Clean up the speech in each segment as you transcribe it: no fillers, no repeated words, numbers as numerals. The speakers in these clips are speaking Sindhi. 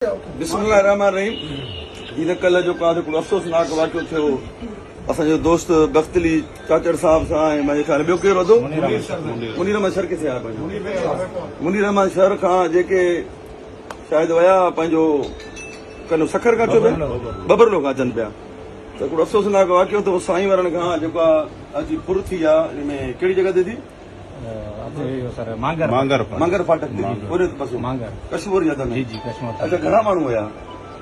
بسم الله الرحمٰن الرحيم هي ته ڪلهه جو ڪا هڪڙو افسوسناڪ واقعو ٿيو اسان جو دوست بخت علي چاچڙ صاحب سان ۽ منهنجي خيال ٻيو ڪير هو منير احمد شر ڪٿي آهي پنهنجو منير احمد شر کان جيڪي شايد ويا پنهنجو ڪنو سکر کان اچو پيا ٻبرلو کان اچن پيا ته هڪڙو افسوسناڪ واقعو ٿيو سائين وارن کان جيڪو اچي ڦر ٿي آ ان ۾ ڪهڙي جڳهه تي ٿي مانگر مانگر فاٽڪ تي پوري پاسو ڪشمور جي حد ۾ جي جي ڪشمور اچا گهڻا ماڻهو هيا؟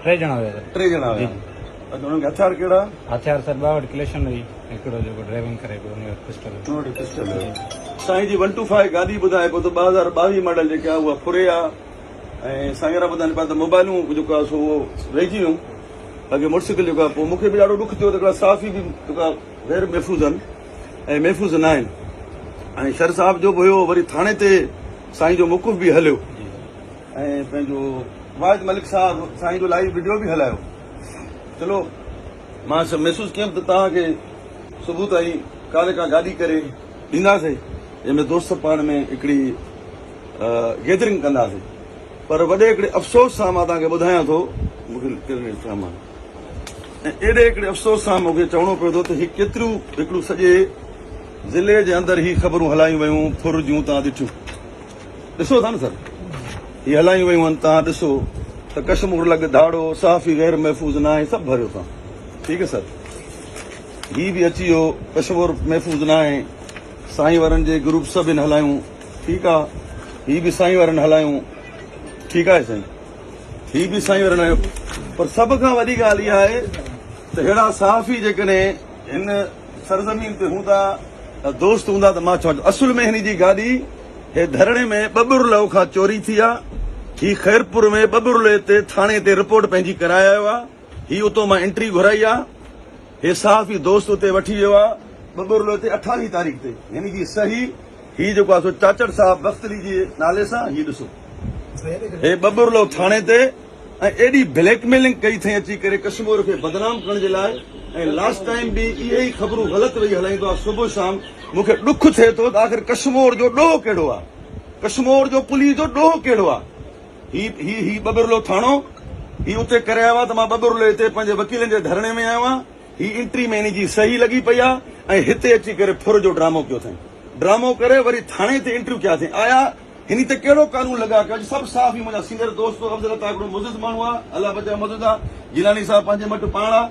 ٽي ڄڻا هيا سر. ٽي ڄڻا هيا. اچا انهن کي هٿيار ڪهڙا؟ هٿيار سر ٻه وٽ ڪليشن هئي هڪڙو جيڪو ڊرائيونگ ڪري پيو ان وٽ پسٽل هئي. ان وٽ پسٽل هيو. سائين جي ون ٽو فائيو گاڏي ٻڌائي پيو ته 2022 ماڊل جيڪا اها ڦري آ ۽ سائين وارا ٻڌائين پيا ته موبائلون جيڪو آ سو اهو رهجي ويون باقي موٽر سائيڪل جيڪو آ پوء مون کي به ڏاڍو ڏک ٿيو ته هڪڙا صحافي به جيڪا غير محفوظ آهن ۽ محفوظ نه آهن ۽ شر صاحب جو به هيو وري ٿاڻي تي سائين جو موقف به هليو ۽ پنهنجو واحد ملڪ صاحب سائين جو لائيو وڊيو به هلايو چلو مان محسوس ڪيم ته توهان کي صبح تائين ڪا نه ڪا گاڏي ڪري ڏينداسين جنهن ۾ دوست پاڻ ۾ هڪڙي گيدرنگ ڪنداسين پر وڏي هڪڙي افسوس سان مان توهان کي ٻڌايان ٿو مون کي ۽ ايڏي هڪڙي افسوس سان مون کي چوڻو پوي ٿو ته هي ڪيتريون هڪڙيون سڄي ضلعي جي اندر هي خبرون هلايون ويون ڦر جون تان ڏٺيون ڏسو ٿا نه سر هي هلايون ويون آهن تان ڏسو ته ڪشمور لڳ ڌاڙو صحافي غير محفوظ نه آهي سڀ ڀريو ٿا ٺيڪ سر هي به اچي ويو ڪشمور محفوظ نه آهي سائين وارن جي گروپ سڀ هن هلايون ٺيڪ آ هي به سائين وارن هلايون ٺيڪ آهي سائين هي به سائين وارن هلايون پر سڀ کان وڏي ڳالهه اها آهي ته ههڙا صحافي جيڪڏهن هن سرزمين تي هوندا ته دوست هوندا ته مان چوان اصل ۾ هن جي گاڏي هي ڌرڻي ۾ ٻٻرلو کان چوري ٿي آ هي خيرپور ۾ ٻٻرلي تي ٿاڻي تي رپورٽ پنهنجي ڪرائي آيو آ هي اتو مان انٽري گهرائي آ هي صحافي دوست اتي وٺي ويو آ ٻٻرلو تي 28 تاريخ تي هن جي صحيح هي جيڪو آ سو چاچڙ صاحب بخت علي جي نالي سان هي ڏسو هي ٻٻرلو ٿاڻي تي ۽ ايڏي بليڪ ميلنگ ڪئي اٿئي اچي ڪري ڪشمور کي بدنام ڪرڻ جي لاء ۽ لاسٽ ٽائيم به اهي ئي خبرون غلط ويهي هلائيندو آ صبح شام مون کي ڏک ٿئي ٿو ته آخر ڪشمور جو ڏوهه ڪهڙو آ ڪشمور جو پوليس جو ڏوهه ڪهڙو آ هي هي هي ٻٻرلو ٿاڻو هي اتي ڪري آيو آ ته مان ٻٻرلي تي پنهنجي وڪيلن جي ڌرڻي ۾ آيو آ هي انٽري ۾ هن جي صحيح لڳي پئي آ ۽ هتي اچي ڪري ڦر جو ڊرامو ڪيو اٿئي ڊرامو ڪري وري ٿاڻي تي انٽريو ڪيا اٿئي آيا هني تي ڪهڙو قانون لڳا ڪج سڀ صحافي منهنجا سينئر دوست افضل عطا هڪڙو معزز ماڻهو آ الله بچائي معزز آ جيلاني صاحب پنهنجي مٽ پاڻ آ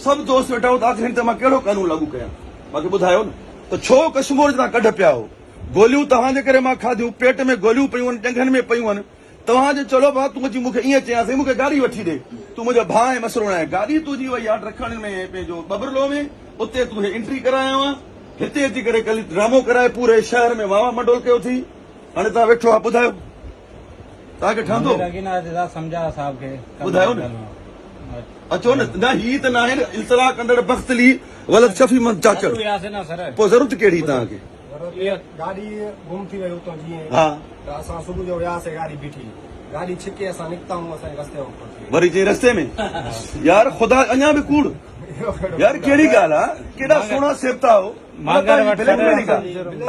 سڀ دوست ويٺا هو ته آخر هن تي مان ڪهڙو قانون لاڳو ڪيان مان کي ٻڌايو نه ته ڇو ڪشمور جي تان ڪڍ پيا هو گوليون توهان جي ڪري مان کاڌيون پيٽ ۾ گوليون پيون آهن ڄنگهن ۾ پيون آهن توهان جي چلو ڀاء تون اچي مون کي ائين چيان سائين مون کي گاڏي وٺي ڏي تون منهنجو ڀاء آهين مسئلو ناهي گاڏي تنهنجي وئي آ ڊکڻ ۾ پنهنجو ٻبرلو ۾ اتي تون انٽري ڪرايو آ هتي اچي ڪري ڪلي ڊرامو ڪرائي پوري شهر ۾ واوا منڊول ڪيو ٿي هاڻي توهان ويٺو آ ٻڌايو توهان کي ٺهندو ٻڌايو نه اچو نه نه هي ته ناهي نه التوا ڪندڙ بخت علي ولد شفيع محمد چاچڙ پوء ضرورت ڪهڙي توهان کي گاڏي گم ٿي وئي اتان جيئن ها ته اسان صبح جو وياسي گاڏي بيٺي گاڏي ڇڪي اسان نڪتا آهيون اسان جي رستي ۾ پهچي وئي وري چئي رستي ۾ يار خدا اڃا به ڪوڙ يار ڪهڙي ڳالهه آ ڪيڏا سهڻا سيبتا هو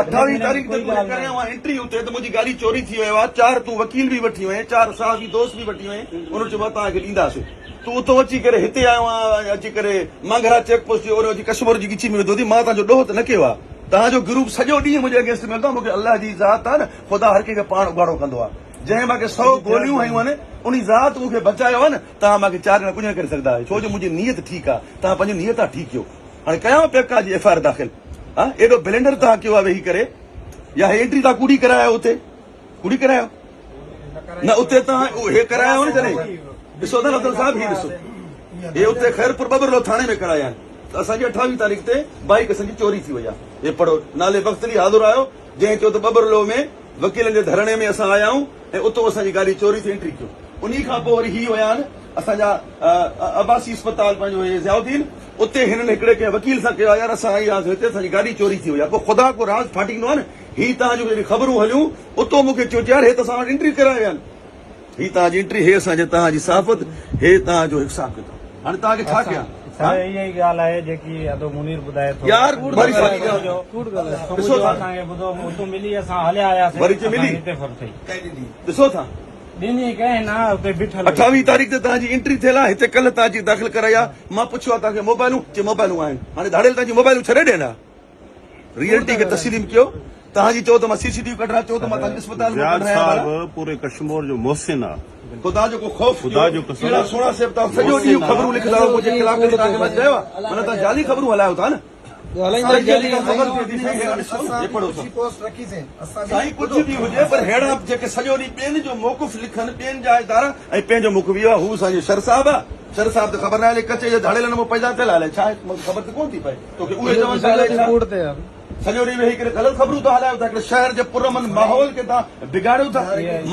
اٺاويهه تاريخ تي تون ڪري آيو انٽري اتي ته منهنجي گاڏي چوري ٿي ويو آ چار تون وڪيل به وٺي وئين چار صحافي دوست به وٺي وئين انهن چيو توهان کي ڏينداسين تون اتو اچي ڪري هتي آيو آ اچي ڪري مانگهرا چيڪ پوسٽ جي اوريو اچي ڪشمور جي ڳچي ۾ وڌو ٿي مان توهان جو ڏوهه ته نه ڪيو آ توهان جو گروپ سڄو ڏينهن منهنجي اگينسٽ ۾ هلندو آ مون کي الله جي ذات آ نه خدا هر ڪنهن کي پاڻ اگهاڙو ڪندو آ جنهن مان کي سو گوليون هنيون آهن انهي ذات مون کي بچايو آ نه توهان مان کي چار ڄڻا ڪجهه نه ڪري سگهندا آهيو ڇو جو منهنجي نيت ٺيڪ آ توهان پنهنجي نيت آ ٺيڪ ڪيو هاڻي ڪيان پيڪا جي ايف I R داخل ها ايڏو بلينڊر توهان ڪيو آ ويهي ڪري يا هي انٽري توهان ڪوڙي ڪرايو اتي ڪوڙي ڪرايو نه اتي توهان هي ڪرايو نه جڏهن ڏسو ته افضل صاحب هي ڏسو هي اتي خيرپور ٻٻرلو ٿاڻي ۾ ڪرايا آهن ته اسان جي 28 تاريخ تي بائيڪ اسان جي چوري ٿي وئي آ هي پڙهو نالي بخت علي حاضر آيو جنهن چيو ته ٻٻرلو ۾ وڪيلن جي ڌرڻي ۾ اسان آيا آهيون ۽ اتو اسان جي گاڏي چوري ٿي انٽري ڪيو انهي کان پوء وري هي ويا آهن اسان جا عباسي اسپتال پنهنجو هي ضياء الدين اتي هنن هڪڙي ڪنهن وڪيل سان ڪيو آهي يار اسان آئي آهياسين هتي اسان جي گاڏي چوري ٿي وئي آهي پوء خدا ڪو راز ڦاٽيندو آهي نه هي توهان جون جڏهن خبرون هليون اتو مون کي چيو يار هي ته اسان وٽ انٽري ڪرائي ويا آهن هي توهان جي انٽري هي اسان جي توهان جي صحافت هي توهان جو حساب ڪتاب هاڻي توهان کي ڇا ڪيان سر اها ئي ڳالهه آهي جيڪي ادو منير ٻڌائي ٿو يار وري ساڳي ڳالهه ڏسو ٿا اسان کي ٻڌو اتو ملي اسان هليا آياسين وري چي ملي هتي ڦر ٿي ڏسو ٿا. ٻنهي ڪنهن نه اتي بيٺل هئي. 28 تاريخ تي توهان جي انٽري ٿيل آهي هتي ڪلهه توهان جي داخل ڪرائي آهي مان پڇيو آهي توهان کي موبائلون چي موبائلون آهن هاڻي ڌاڙيل توهان جي موبائلون ڇڏي ڏين ها ريئلٽي کي تسليم ڪيو توهان جي چئو ته مان سي سي ٽي وي ڪڍرايان چئو ته مان توهان کي اسپتال مان زياد ڪڍرايان ڀلا. صاحب پوري ڪشمور جو محسن آ. خدا جو ڪو خوف خدا ڪيو جو قسم ڪهڙا سهڻا صاحب توهان سڄو ڏينهن خبرون لکندا آهيو منهنجي خلاف ڪڏهن توهان کي مان چيو آهي معنيٰ توهان جعلي خبرون هلايو ٿا نه. سائين ڪجهه به هجي پر ههڙا جيڪي سڄو ڏينهن ٻين جو موقف لکن ٻين جا ادارا ۽ پنهنجو موقف اهو آهي هو اسان جو شر صاحب آهي شر صاحب ته خبر ناهي الائي ڪچي جي ڌاڙيلن مان پيدا ٿيل آهي الائي ڇا آهي مونکي خبر ته ڪونه ٿي پئي توکي اهي چون ٿا الائي ڇا سڄو ڏينهن ويهي ڪري غلط خبرون ٿا هلايو ٿا هڪڙي شهر جي پرامن ماحول کي توهان بگاڙيو ٿا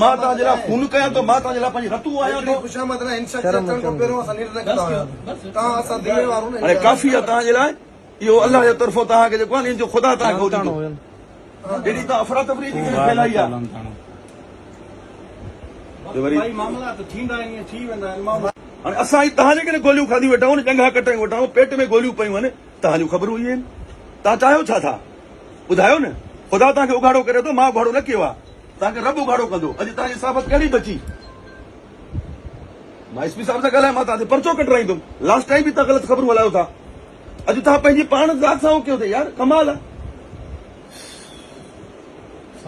مان توهان جي لاء خون ڪيان ٿو مان توهان جي لاء پنهنجي رت وهايان ٿو هاڻي ڪافي آهي توهان جي لاء اهو الله جي طرفون توهان کي جيڪو آهي نه ان جو خدا توهان کي هو ڏيندو. جيڏي توهان افراتفري جي ڪري ڦهلائي آهي. هاڻي اسان ئي توهان جي ڪري گوليون کاڌيون ويٺا آهيون، ڄنگها ڪٽايون ويٺا آهيون، پيٽ ۾ گوليون پيون آهن، توهان جون خبرون اهي آهن. توهان چاهيو ڇا ٿا؟ ٻڌايو نه. خدا توهان کي اگهاڙو ڪري ٿو، مان اگهاڙو نه ڪيو آهي. توهان کي رب اگهاڙو ڪندو. اڄ توهان جي صحافت ڪهڙي بچي؟ مان ايس پي صاحب سان ڳالهايان، مان توهان تي پرچو ڪڍرائيندم. لاسٽ ٽائيم به توهان غلط خبرون هلايو ٿا. اڄ توهان پنهنجي پاڻ ذات سان اهو ڪيو اٿئي يار ڪمال آ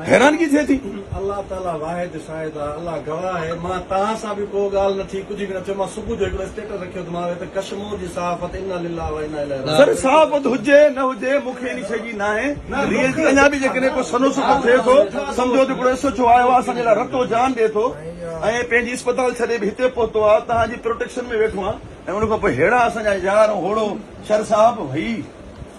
حيرانگي ٿئي ٿي. الله تعالي واحد شاهد آ الله گواهه آهي مان توهان سان به ڪو ڳالهه نه ٿي ڪجهه به نه ٿيو مان صبح جو هڪڙو اسٽيٽس رکيو ته مان ته ڪشمور جي صحافت انا لله و انا اليه راجعون. سر صحافت هجي نه هجي مون کي ان شيء جي ناهي ريئلٽي اڃا به جيڪڏهن ڪو سنهو سڪو ٿئي ٿو سمجهو ته هڪڙو ايس ايڇ او آيو آ اسان جي لاء رتو جان ڏئي ٿو ۽ پنهنجي اسپتال ڇڏي به هتي پهتو آ توهان جي پروٽيڪشن ۾ ويٺو آ ۽ ان کان پوء ههڙا اسان جا يار هوڙو شر صاحب هي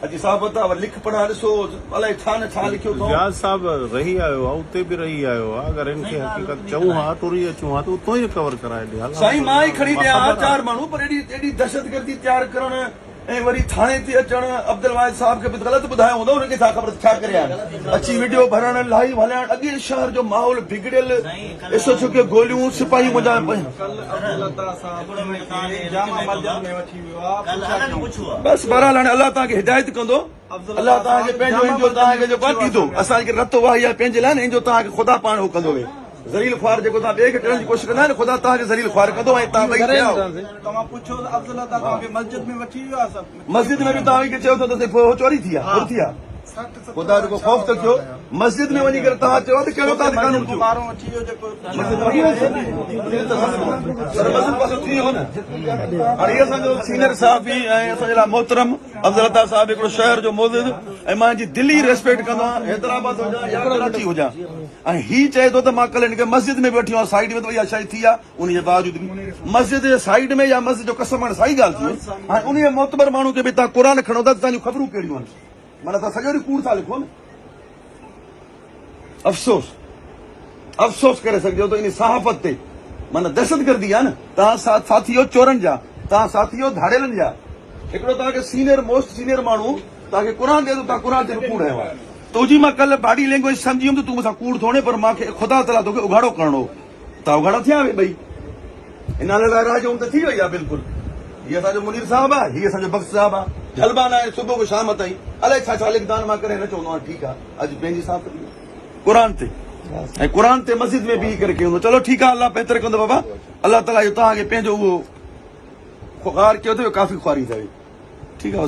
اچي صاحب ته لک پڙها ڏسو الائي ڇا نه ڇا لکيو اٿئون. زياد صاحب رهي آيو آ اتي به رهي آيو آ اگر هن کي حقيقت چئون ها ٽري اچون ها ته اتو ئي رڪور ڪرائي ڏي ها سائين مان ئي کڻي ڏيان ها چار ماڻهو پر ايڏي ايڏي دهشتگردي تيار ڪرڻ ۽ وري ٿاڻي تي اچڻ عبدالواحد صاحب کي به غلط ٻڌايو هوندو ان کي ڇا خبر ته ڇا ڪري آيا آهن اچي وڊيو ڀرڻ لائيو هلائڻ اڳي شهر جو ماحول بگڙيل ايس ايڇ او کي گوليون سپاهي منهنجا بس بهرحال هاڻي الله توهان کي هدايت ڪندو الله توهان کي پنهنجو انجو توهان کي جيڪو آهي ڏيندو اسان کي رت واهي آهي پنهنجي لاء نه انجو توهان کي خدا پاڻ هو ڪندو وي ذليل خوار جيڪو توهان ٻئي کي ڪرڻ جي ڪوشش ڪندا آهيو نه خدا توهان کي ذليل خوار ڪندو ۽ توهان ٻئي ٿيا مسجد ۾ به توهان کي چيو ته چوري ٿي آهي ٿي آهي خدا جو ڪو خوف ته ٿيو مسجد ۾ وڃي ڪري توهان چيو ته ڪهڙو توهان تي قانون ٿيو مسجد وڃي ويس سر مسجد پاسو ٿي ويو نه هاڻي هي اسان جو سينئر صحافي ۽ اسان جي لاء محترم افضل عطا صاحب هڪڙو شهر جو معزز ۽ مان جي دلي ريسپيڪٽ ڪندو آهيان حيدرآباد هجان يا ڪراچي هجان ۽ هي چئي ٿو ته مان ڪلهه هن کي مسجد ۾ به وٺي ويو آهيان سائيڊ ۾ ته اها شيء ٿي آهي ان جي باوجود به مسجد جي سائيڊ ۾ يا مسجد جو قسم هاڻي سائي ڳالهه ٿي وئي هاڻي انهيء معتبر ماڻهو کي به توهان قرآن کڻو ٿا ته توهان جون خبرون ڪهڙيون آهن معنيٰ توهان سڄو ڏينهن ڪوڙ ٿا لکو نه. افسوس افسوس ڪري سگهجي ٿو ان صحافت تي معنيٰ دهشتگردي آهي نه توهان ساٿي آهيو چورن جا توهان ساٿي آهيو ڌاڙيلن جا هڪڙو توهان کي سينئر موسٽ سينئر ماڻهو توهان کي قرآن ڏئي ٿو توهان قرآن تي به ڪوڙ هنيو آهي تنهنجي مان ڪلهه باڊي لينگويج سمجهي ويم ته تون مون سان ڪوڙ ٿو هڻين پر مان کي خدا تعاليٰ توکي اگهاڙو ڪرڻو هو توهان اگهاڙا ٿيا اهي ٻئي انا لله راجعون ته ٿي وئي آ بلڪل هي اسان جو منير صاحب آ هي اسان جو بخش صاحب آ جھلبا ناهي صبح کان شام تائين الائي ڇا ڇا لکدا آهن مان ڪڏهن نه چوندو آهيان ٺيڪ آ اڄ پنهنجي صاف ڪئي قرآن تي ۽ قرآن تي مسجد ۾ بيهي ڪري ڪيو چلو ٺيڪ آ الله بهتر ڪندو بابا الله تعالي اهو توهان کي پنهنجو اهو خوار ڪيو اٿو ڪافي خواري اٿو ٺيڪ آ.